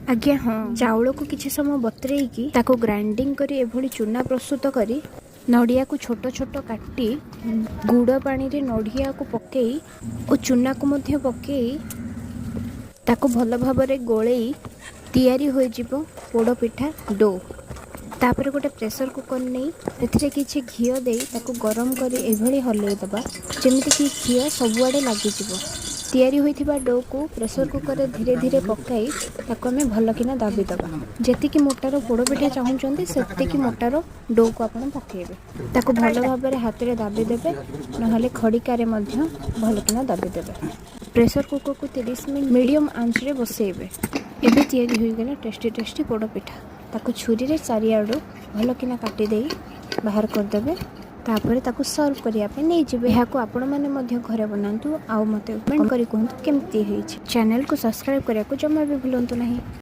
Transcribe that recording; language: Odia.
ଆଜ୍ଞା ହଁ, ଚାଉଳକୁ କିଛି ସମୟ ବତୁରେଇକି ତାକୁ ଗ୍ରାଇଣ୍ଡିଙ୍ଗ କରି ଏଭଳି ଚୁନା ପ୍ରସ୍ତୁତ କରି, ନଡ଼ିଆକୁ ଛୋଟ ଛୋଟ କାଟି, ଗୁଡ଼ ପାଣିରେ ନଡ଼ିଆକୁ ପକାଇ ଓ ଚୁନାକୁ ମଧ୍ୟ ପକାଇ ତାକୁ ଭଲ ଭାବରେ ଗୋଳେଇ ତିଆରି ହୋଇଯିବ ପୋଡ଼ ପିଠା do. ତାପରେ ଗୋଟେ ପ୍ରେସର କୁକର୍ ନେଇ ସେଥିରେ କିଛି ଘିଅ ଦେଇ ତାକୁ ଗରମ କରି ଏଭଳି ହଲେଇ ଦେବା, ଯେମିତିକି ଘିଅ ସବୁଆଡ଼େ ଲାଗିଯିବ। ତିଆରି ହୋଇଥିବା ଡୋକୁ ପ୍ରେସର କୁକରରେ ଧୀରେ ଧୀରେ ପକାଇ ତାକୁ ଆମେ ଭଲକିନା ଦାବି ଦେବା। ଯେତିକି ମୋଟାର ପୋଡ଼ ପିଠା ଚାହୁଁଛନ୍ତି, ସେତିକି ମୋଟାର ଡୋକୁ ଆପଣ ପକାଇବେ। ତାକୁ ଭଲ ଭାବରେ ହାତରେ ଦାବି ଦେବେ, ନହେଲେ ଖଡ଼ିକାରେ ମଧ୍ୟ ଭଲକିନା ଦାବି ଦେବେ। ପ୍ରେସର କୁକରକୁ 30 ମିନିଟ୍ ମିଡ଼ିୟମ୍ ଆଞ୍ଚରେ ବସେଇବେ। ଏବେ ତିଆରି ହୋଇଗଲା ଟେଷ୍ଟି ଟେଷ୍ଟି ପୋଡ଼ ପିଠା। ତାକୁ ଛୁରୀରେ ଚାରିଆଡ଼ୁ ଭଲକିନା କାଟିଦେଇ ବାହାର କରିଦେବେ। ତାପରେ ତାକୁ ସର୍ଭ କରିବା ପାଇଁ ନେଇଯିବେ। ଏହାକୁ ଆପଣମାନେ ମଧ୍ୟ ଘରେ ବନାନ୍ତୁ ଆଉ ମୋତେ କମେଣ୍ଟ କରି କୁହନ୍ତୁ କେମିତି ହେଇଛି। ଚ୍ୟାନେଲକୁ ସବସ୍କ୍ରାଇବ୍ କରିବାକୁ ଜମା ବି ଭୁଲନ୍ତୁ ନାହିଁ।